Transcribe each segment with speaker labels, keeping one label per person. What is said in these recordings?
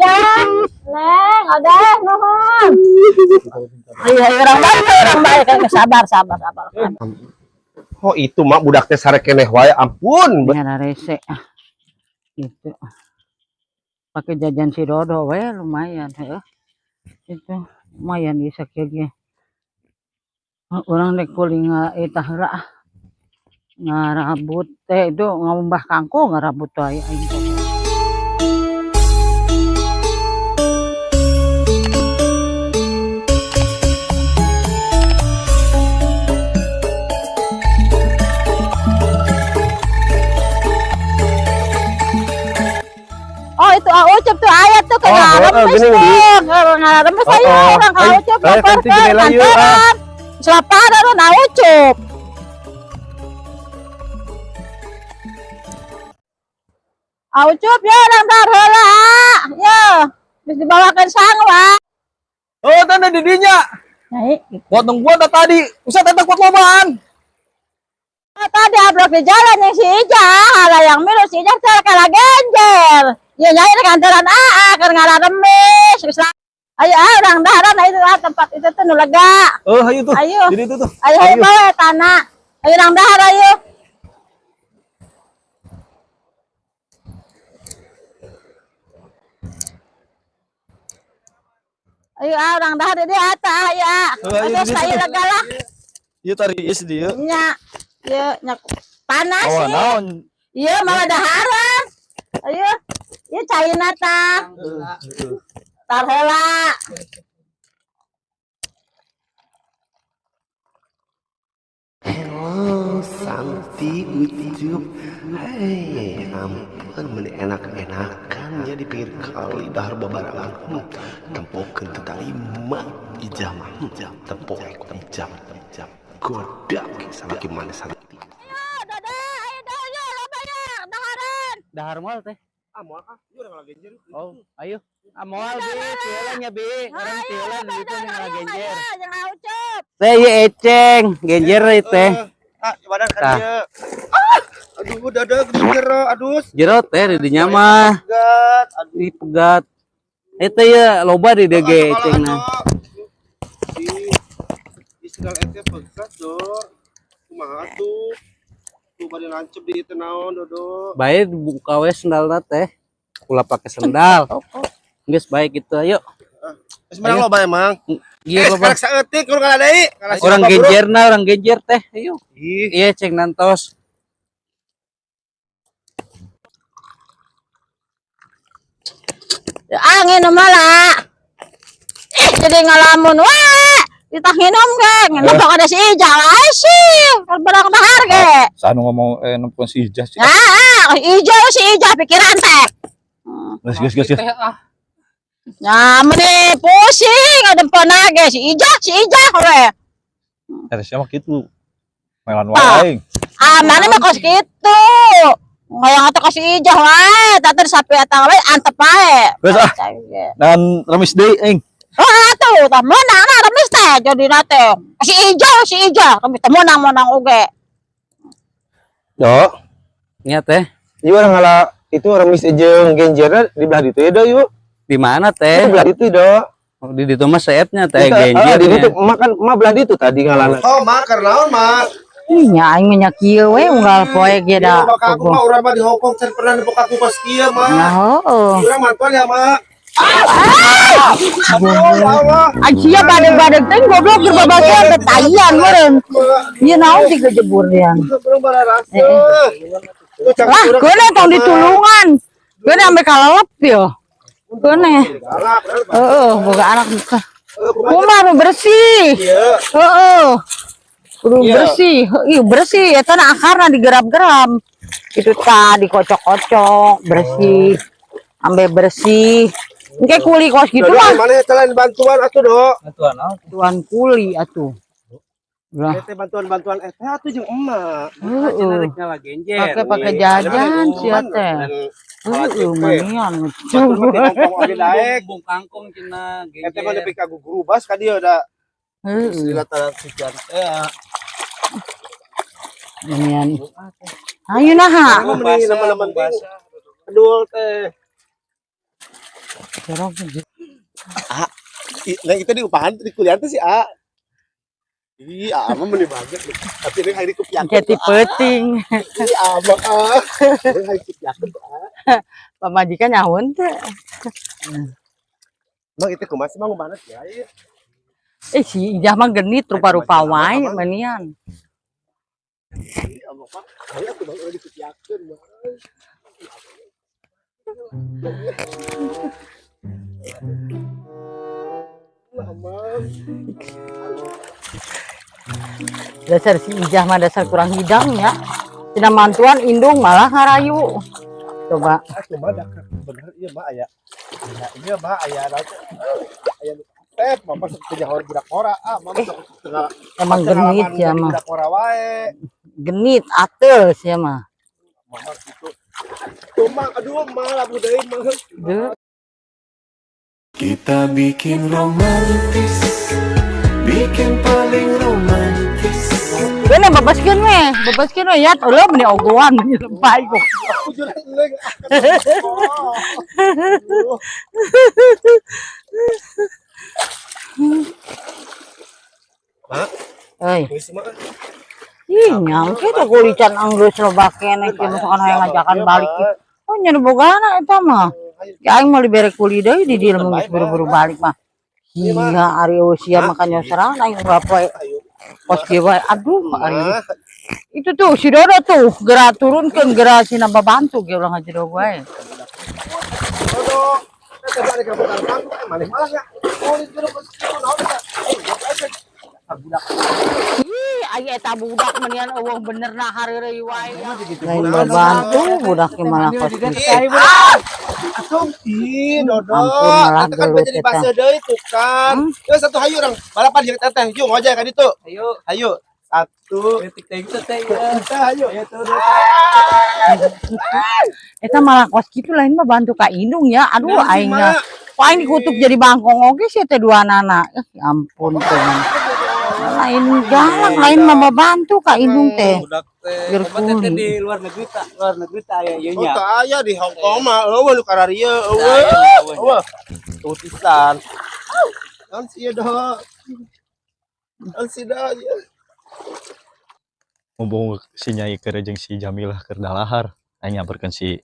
Speaker 1: Ijah. Neng, ada nuhun. Ayo, ayo orang baik, orang baik. Sabar, sabar, sabar.
Speaker 2: Oh itu mah budak teh sare keneh wae, ampun.
Speaker 3: Nyara rese ah. Gitu. Pakai jajan si Dodo we lumayan heuh. Itu lumayan bisa kieu ge. Urang rek kuling eta heula ah. Ngarabut teh itu ngumbah kangkung ngarabut wae aing teh.
Speaker 1: Oh itu ah Ucup tuh ayat tuh
Speaker 2: Oh,
Speaker 1: ngaremes
Speaker 2: gini,
Speaker 1: tuh. Ngaremes
Speaker 2: Oh,
Speaker 1: ayo
Speaker 2: oh.
Speaker 1: orang ka
Speaker 2: Ayo,
Speaker 1: Ucup
Speaker 2: ayo,
Speaker 1: lapar
Speaker 2: nanti gini lah, yuk, ah.
Speaker 1: kantoran. Selaparan ah Ucup. Ah Ucup ya orang dar heula. Ya, geus dibawakeun sangwa.
Speaker 4: Oh, tanda didinya.
Speaker 1: Naik.
Speaker 4: Buat nungguan dah tadi. Usah tanda kuat lobaan.
Speaker 1: Oh, tadi ablok di jalan yang si Ijah, ada yang milu si Ijah teh kalah genjer. Ya nyai di kantoran AA keur ngararemis. Geus lah. Ayo ah urang daharan itu ah, tempat itu tuh nu lega.
Speaker 4: Oh, ayo tuh.
Speaker 1: Ayo.
Speaker 4: Jadi itu tuh.
Speaker 1: Ayo ayo bawa tanah. Ayo urang dahar ayo. Ayo ah urang dahar di dieu atuh ayo ah.
Speaker 4: Oh, ayo,
Speaker 1: Terus
Speaker 4: di
Speaker 1: ayo
Speaker 4: ditu.
Speaker 1: lega lah.
Speaker 4: Iya tari is dia.
Speaker 1: Nya. Ieu nya panas
Speaker 4: Oh,
Speaker 1: sih.
Speaker 4: naon?
Speaker 1: Iya malah daharan. Ayo. Ieu caina tah. Tar heula.
Speaker 2: Hello, Santi Ucup. Hei, ampun, meni enak-enakan ya di pinggir kali dahar babarangan. Tempokeun teu tarima ijah mah. Tempok ijah, ijah. Godak salaki mana Santi.
Speaker 1: Ayo, Dada, ayo dah, ayo, loba ya, daharan.
Speaker 5: Dahar moal teh.
Speaker 2: Ah, moal ah, ieu urang ngagenjer.
Speaker 5: Oh, ayo. Ah moal bi, tieulan nya bi. Urang tieulan di ditu nya ngagenjer.
Speaker 1: Ayo, jangan Ucup.
Speaker 5: Teh ieu eceng, genjer ieu teh.
Speaker 2: Ah, badan ka
Speaker 5: Tah.
Speaker 2: dieu. Aduh, dada jero, aduh.
Speaker 5: Jero teh di dinya mah.
Speaker 2: Pegat, aduh.
Speaker 5: Ih pegat. Eta ye loba di dieu ge ecengna.
Speaker 2: Di sendal ente pegat, Do. Kumaha tuh? Tuh bade lancep di itu naon, Dodo.
Speaker 5: Bae buka we sendalna teh. Ulah pake sendal. Geus bae gitu ayo.
Speaker 2: Geus menang loba emang.
Speaker 5: Ieu loba.
Speaker 2: Sekarang saeutik urang kalah deui. Kalah si
Speaker 5: Orang
Speaker 2: loba, bro.
Speaker 5: genjerna, orang genjer teh. Ayo.
Speaker 2: Ih,
Speaker 5: Iya ceng nantos.
Speaker 1: Ya, angin malah. Ih, jadi ngalamun wae. Ditah nginum ge, nginum kok ada si Ijah wae sih. Kan barang dahar ge.
Speaker 4: Sanu ngomong nempuan si Ijah sih.
Speaker 1: Ah, Ijah si Ijah pikiran teh.
Speaker 4: Geus geus geus. geus.
Speaker 1: Nah, meni pusing ada ge si Ijah, si Ijah we.
Speaker 4: Harusnya mah kitu. Melan
Speaker 1: Ah.
Speaker 4: wae aing.
Speaker 1: Ah, mana mah kos kitu. Ngayang atuh kos si Ijah wae, tatur sapi eta wae antep wae.
Speaker 4: Geus ah. Dan remis deui aing.
Speaker 1: Oh, atuh, tah meunang nah remis teh jadi teh. Si Ijah, si Ijah, remis teh meunang-meunang oge.
Speaker 2: Do,
Speaker 5: Nya teh.
Speaker 2: ieu urang ngala itu remis jeung genjerna di belah ditu ya, Do, yuk.
Speaker 5: Di mana
Speaker 2: Di
Speaker 5: teh?
Speaker 2: belah ditu, Do.
Speaker 5: Oh, di ditu mah seepnya teh
Speaker 2: Itu, ah, di
Speaker 5: genjernya.
Speaker 2: ditu emak kan emak belah ditu tadi ngalana. Oh, mak keur naon, mak?
Speaker 3: Ih, nya aing mah nya kieu we unggal poe ge da.
Speaker 2: Aku mah urang mah di Hong Kong can pernah nepok aku kos kieu, mak.
Speaker 3: Nah, heueuh.
Speaker 2: Urang mantuan ya, mak. Aduh, ya Allah.
Speaker 3: Ai sia badeg-badeg teh goblok keur babagian teh taian meureun. Ieu naon sih kejebur dia.
Speaker 2: Urang bararasa.
Speaker 3: Lah, keune tong ditulungan. Keune ambe kalelep yo. Keune. Heeh, boga anak teh. Kumaha nu bersih. Heeh. Kudu bersih. Ih, bersih eta na akarna digerap-gerap. Itu tah dikocok-kocok, bersih. Ambe bersih. Engke kuli kos gitu
Speaker 2: Dodo,
Speaker 3: mah.
Speaker 2: mana ya lain bantuan atuh, Do?
Speaker 5: Bantuan naon?
Speaker 3: Tuan kuli atuh. Lah,
Speaker 2: Teh bantuan-bantuan eta atuh jeung emak.
Speaker 3: heeh.
Speaker 5: Ngala genjer.
Speaker 3: Pakai-pakai jajan sia teh. Heeh, manian.
Speaker 2: Oge daek.
Speaker 5: Bung kangkung cenah
Speaker 2: Eta mah
Speaker 5: genjer.
Speaker 2: nepi ka gugurubas ka dieu da.
Speaker 3: Heeh.
Speaker 2: Sila sucian teh.
Speaker 3: Manian. Ayo nah.
Speaker 2: Mending teman-teman kedul teh.
Speaker 3: Jorok.
Speaker 2: Nah, itu di upahan di kuliah tuh si A. Ih, A mah meni banget. Tapi ini hari kupiakeun.
Speaker 3: Jadi peuting.
Speaker 2: Ih, A mah ah. Ini hari kupiakeun tuh, A.
Speaker 3: Pamajikan nyahoan teh.
Speaker 2: Mang itu kumaha sih, Mang, mana sih? Ayo.
Speaker 3: Eh, si Ijah mah genit rupa-rupa wae menian.
Speaker 2: Ih, Allah mah. Ayo atuh, Bang, udah dikupiakeun, Bang. Lah, Mang.
Speaker 3: Dasar si Ijah mah dasar kurang hidang ya. Tina mantuan indung malah ngarayu. Coba.
Speaker 2: Ah, kumaha dah bener ieu mah aya. Aya ieu mah aya naon teh? Aya nu kasep, mama sok teu nyaho budak ngora, ah, mama sok teu
Speaker 3: Emang genit ya mah.
Speaker 2: Budak ngora wae.
Speaker 3: Genit atel sia mah.
Speaker 2: Mama gitu. Tuh, Mang, aduh, mah labu deui, Mang.
Speaker 3: Duh.
Speaker 6: Kita bikin romantis, bikin paling romantis.
Speaker 3: Bener babaskeun we, babaskeun we ya, eueuh meni ogoan lebay kok.
Speaker 2: Aku jual leng. Mak,
Speaker 3: Euy.
Speaker 2: geus mah.
Speaker 3: Ih, nyangke teh kulican anggeus loba keneh kieu misalkan hayang ngajakan balik. Oh, nya nu bogana eta mah. Ya aing mah dibere kuli deui di dieu mun geus buru-buru balik mah. Iya, ari usia mah kan nyoseran aing berapa kos kieu wae. Aduh, ari itu tuh si Dodo tuh geura turunkeun geura sina babantu ge ulah ngajedog wae.
Speaker 2: Dodo, teh balik ka bukan pangku, eh maneh malah ya. Oh, di jero geus kitu naon teh? Eh, budak teh. Ah, budak.
Speaker 3: Ih, aya eta budak menian eueuh bener na hareureuy wae. Lain babantu budak ge malah kos kitu.
Speaker 2: Atung, ih, Dodo.
Speaker 3: Ampun, malah
Speaker 2: Eta kan
Speaker 3: gelut
Speaker 2: jadi
Speaker 3: eta.
Speaker 2: basa deui tuh kan. Yeuh satu hayu urang balapan jeung teteh, yuk ngojek ka ditu.
Speaker 5: Ayo.
Speaker 2: Hayu. Satu.
Speaker 5: Kritik teh itu teh ya.
Speaker 2: Teh hayu.
Speaker 5: Ya turun.
Speaker 3: Eta malah kos kitu lain mah bantu ka indung ya. Aduh,
Speaker 2: Naon sih,
Speaker 3: aing nya.
Speaker 2: Mak?
Speaker 3: Kok aing dikutuk jadi bangkong oge sih teh dua nana. Eh, ya ampun teh. Lain galak, lain mah babantu ka indung teh.
Speaker 5: Budak teh.
Speaker 3: Biar
Speaker 5: Obat teh
Speaker 3: kuli.
Speaker 5: di luar negeri tak, luar negeri tak aya ieu
Speaker 2: Oh,
Speaker 5: nya.
Speaker 2: teu aya di Hong Kong mah eueuh nu kararieu eueuh.
Speaker 5: Aya, eueuh.
Speaker 2: Eueuh. Tuh pisan. Naon sih ieu, Do? Naon sih, Do? Ieu?
Speaker 4: Mumpung si Nyai keur jeung si Jamilah keur dalahar, aing nyamperkeun si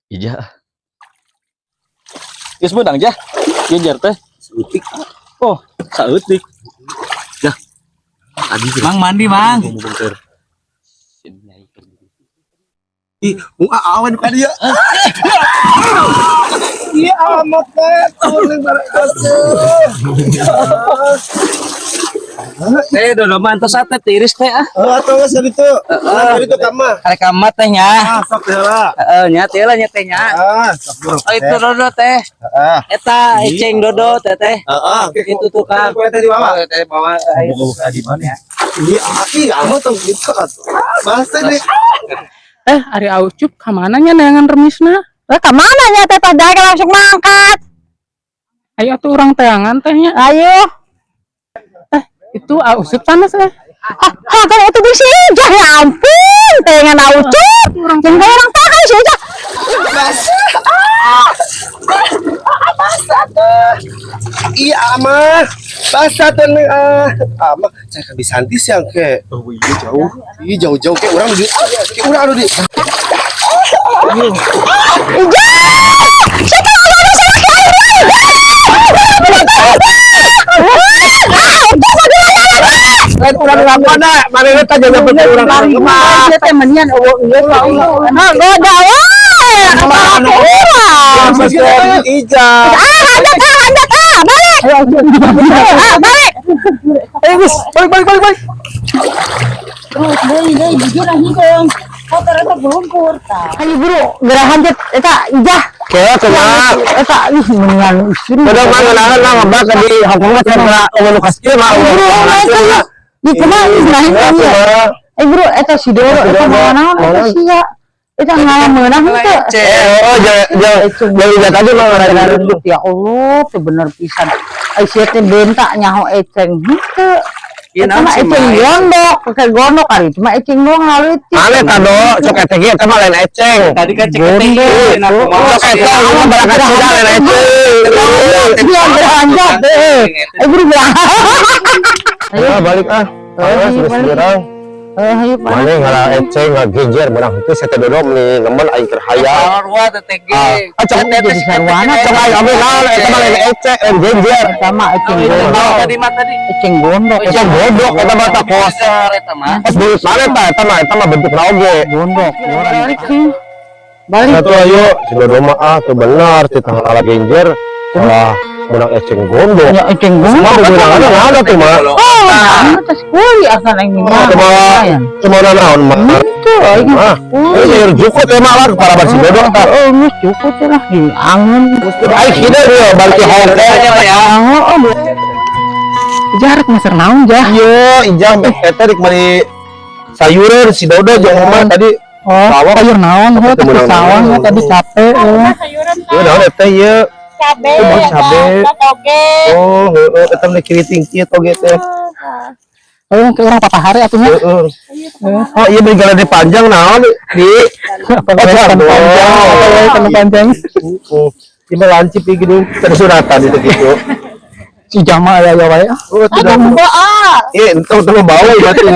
Speaker 4: Ijah. Geus meunang jah. Ieu teh.
Speaker 5: Saeutik.
Speaker 4: Oh, saeutik. Jah.
Speaker 5: Mang mandi, Mang.
Speaker 4: Mumpung keur si Nyai keur.
Speaker 2: Ih, mung awan ka dieu. Ih, amat teh, turun bareng asuh.
Speaker 5: Teh Dodo mah entos teh tiris teh ah.
Speaker 2: Oh, atuh geus ditu. Heeh, ditu ka mah.
Speaker 5: Karek amat teh nya.
Speaker 2: Ah, sok teh lah.
Speaker 5: Heeh, nya teh lah nya teh nya.
Speaker 2: Ah, sok bro.
Speaker 5: Oh itu Dodo teh.
Speaker 2: Heeh.
Speaker 5: Eta eceng Dodo teh teh.
Speaker 2: Heeh.
Speaker 5: Itu tukang.
Speaker 2: Kue teh dibawa.
Speaker 5: Oh, teh bawa.
Speaker 4: Mumpung di mana?
Speaker 2: Ih, ah, ih, amat tong gitu atuh. Bahasa deh.
Speaker 7: Eh, ari Aucup ka mana nya neangan remisna?
Speaker 1: Lah ka mana nya teh teh daek langsung mangkat.
Speaker 7: Ayo atuh urang teangan teh nya.
Speaker 1: Ayo.
Speaker 7: Itu Aucup sanes eh.
Speaker 1: Ah, ah, kan itu di si Ijah ya ampun, pengen Aucup. Jeung orang tahan si Ijah.
Speaker 2: Basah tuh. Iya, amah. Basah tuh nih ah. Amah, saya kan bisanti siang ke.
Speaker 4: Oh, iya jauh.
Speaker 2: Ih, jauh-jauh ke urang di. Ke urang anu di.
Speaker 1: Ijah! Siapa ngomong sama
Speaker 2: Lain urang mana? Mana teh jaga bener urang
Speaker 3: Lari mah teh menian eueuh ieu
Speaker 1: Nah, goda wae. Apa urang?
Speaker 2: Ijah.
Speaker 1: Ah, lanjut ah, lanjut ah, balik. Ah, balik.
Speaker 2: Eh, wis, balik balik balik balik.
Speaker 3: Terus deui deui jujur hideung. Kotor eta belumpur tah.
Speaker 1: Ayo buru, geura lanjut eta Ijah.
Speaker 8: Kieu kumaha?
Speaker 3: Eta ih menian istri.
Speaker 8: Udah mah ngeunaheun lah ngebak di Hongkong mah cenah eueuh nu kieu mah
Speaker 1: Ayo buru, eta ya. Di kumaha ih nah
Speaker 8: Kumaha?
Speaker 3: Eh bro, eta si Doro eta naon eta sia. Eta ngalameunah henteu.
Speaker 8: Eh, oh jangan jangan tadi mah ngarain.
Speaker 3: Ya Allah, teu bener pisan. Ai sia teh bentak nyaho eceng henteu.
Speaker 5: Ieu
Speaker 3: Eta
Speaker 5: naon
Speaker 3: mah
Speaker 5: sih,
Speaker 3: eceng
Speaker 5: Mai?
Speaker 3: gondok, pakai gondok ari itu mah eceng doang leutik.
Speaker 8: Aneh tado, cok eceng ieu eta mah lain eceng.
Speaker 5: Tadi kan cek teh. Nah, kumaha
Speaker 8: Cok
Speaker 5: sih?
Speaker 8: eceng mah barakat sida lain eceng.
Speaker 3: Biar beranjak deh. Eh buru berangkat.
Speaker 8: Ayo balik ah. Ayo sudah seberang.
Speaker 3: Eh ayo Pak.
Speaker 8: Mana ngalah eceng ngagenjer barang itu saya dodo meni nemen aing keur hayang.
Speaker 5: Sarua teh ge.
Speaker 8: Ah, cok
Speaker 3: Jadi sarwana
Speaker 8: cok aing ambil naon eta mah lain eceng lain genjer.
Speaker 3: Sama eceng gondok.
Speaker 5: Tadi mah tadi.
Speaker 3: Eceng gondok.
Speaker 8: Eceng gondok eta mah tak kos.
Speaker 5: Eta mah.
Speaker 8: Kos belut mana eta eta mah bentuk oge.
Speaker 3: Gondok. Balik sih. Balik.
Speaker 8: Satu ayo si dodo mah ah teu bener teu ngalah genjer. Malah menang eceng gondok.
Speaker 3: Ya eceng
Speaker 8: Semua
Speaker 3: gondok.
Speaker 8: beunangan ada tuh mah.
Speaker 3: Oh, nah, tas kuli asal aing
Speaker 8: Oh, cuma naon mah.
Speaker 3: Itu aing
Speaker 8: Ah, ini sayur jukut ya mah lah para bersih dodo tah.
Speaker 3: Oh, geus cukup lah di angon.
Speaker 8: Aing hideung ya balik ke Hong Kong.
Speaker 3: Oh,
Speaker 7: Jarak meser naon jah.
Speaker 8: Iya, Ijah eta rek meuli sayuran si Dodo jeung Oma tadi.
Speaker 7: Oh,
Speaker 8: Sawah.
Speaker 7: sayur naon heuh
Speaker 8: Teu
Speaker 7: tapi
Speaker 8: meunang
Speaker 7: sawah
Speaker 8: naon.
Speaker 7: tadi capek euy.
Speaker 1: Sayuran
Speaker 8: Ieu naon eta ieu?
Speaker 1: cabe,
Speaker 8: Oh, cabe.
Speaker 1: toge.
Speaker 8: Oh, heeh eta mah kiriting kieu toge teh.
Speaker 7: Ayo ke urang papahari atuh nya.
Speaker 8: Heeh. Oh, iya beli galade panjang naon di
Speaker 7: Apa
Speaker 8: Oh,
Speaker 7: panjang?
Speaker 8: panjang.
Speaker 7: Apa panjang?
Speaker 8: Heeh. Ieu mah lancip ieu geuning tersuratan itu gitu.
Speaker 7: Si jama aya ya wae.
Speaker 8: Oh, tidak. Iya, entah teu bau ya tuh.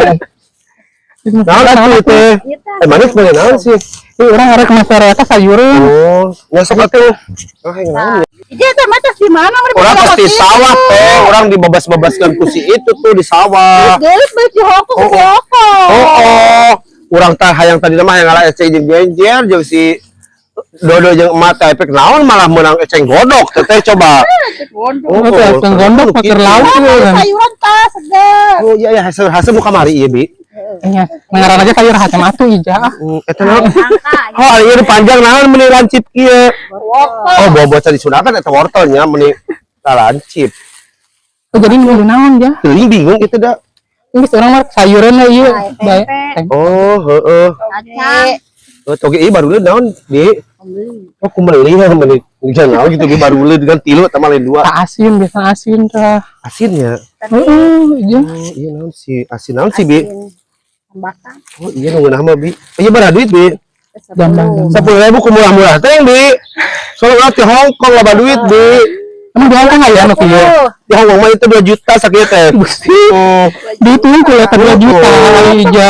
Speaker 8: Naon atuh teh? Eh, manis mana naon sih?
Speaker 7: Ih, urang arek meser eta sayureun.
Speaker 8: Oh, nyasok atuh. Ah, yang naon ya?
Speaker 1: Iya, teh mah di mana mereka?
Speaker 8: Orang pasti sawah teh, orang dibabas-babaskan ku si itu tuh di sawah.
Speaker 1: Geus balik di Hongkong
Speaker 8: Oh,
Speaker 1: ke Hongkong.
Speaker 8: Oh, oh. Urang tah hayang tadi mah hayang ngalah eceng jeung genjer jeung si Dodo jeung emak teh efek naon malah menang eceng godok teh teh coba.
Speaker 7: Oh, teh eceng gondok pakai lauk ieu kan.
Speaker 1: Sayuran tah seger.
Speaker 8: Oh iya iya hasil hasil muka mari ieu bi.
Speaker 7: Nya, ngaran aja sayur hate mah atuh ija.
Speaker 8: Eta naon? Oh, ieu nu panjang naon meuni lancip kieu. Oh, bawa-bawa di sunatan eta wortelnya meuni lancip.
Speaker 7: Oh, jadi nu naon ja?
Speaker 8: Teuing bingung itu dah.
Speaker 7: Geus urang mah sayureun we ieu. Bae.
Speaker 8: Oh, heeh.
Speaker 1: Kacang.
Speaker 8: Oh, toge ieu baru naon di? Oh, kumeuli ya meuni. Jangan naon gitu ge baru dengan tilu eta mah lain dua.
Speaker 7: Tak asin, biasa asin tah.
Speaker 8: Asinnya.
Speaker 7: Heeh, iya.
Speaker 8: Oh, iya naon sih? Asin naon sih, Bi?
Speaker 1: Tembakan.
Speaker 8: Oh, iya nu ngeunah mah, Bi. Oh, iya berapa duit, Bi?
Speaker 7: Jambang.
Speaker 8: 10.000 ku murah-murah teh, Bi. Soalnya di Hong Kong loba duit, Bi.
Speaker 7: Emang di Hongkong aya anu kieu?
Speaker 8: Di Hong Kong mah itu 2 juta sakieu teh.
Speaker 7: Gusti.
Speaker 8: Oh,
Speaker 7: Duit unggul eta 2 juta ija.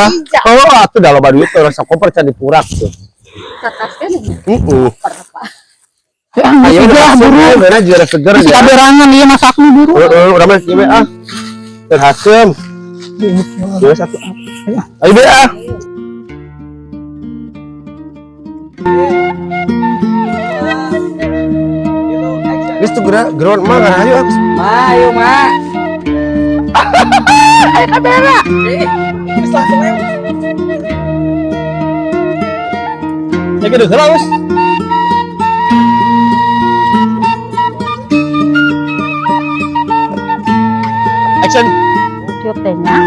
Speaker 8: oh, atuh dah loba duit tuh rasa koper can dipurak tuh. Heeh.
Speaker 7: Ya,
Speaker 8: Ayo
Speaker 7: geus ija buru.
Speaker 8: Beuna juga seger
Speaker 7: Geus
Speaker 8: ya.
Speaker 7: kaberangan ieu masakna buru.
Speaker 8: Heeh, urang mah ieu ah. Terhasem. Dua satu. Ayo be ah. Geus tuh geura geron mah ngarah ayo ah.
Speaker 5: Ma, ayo ma.
Speaker 1: Ayo kamera.
Speaker 8: Ya geus heula geus.
Speaker 4: Action.
Speaker 1: Cukup teh nya.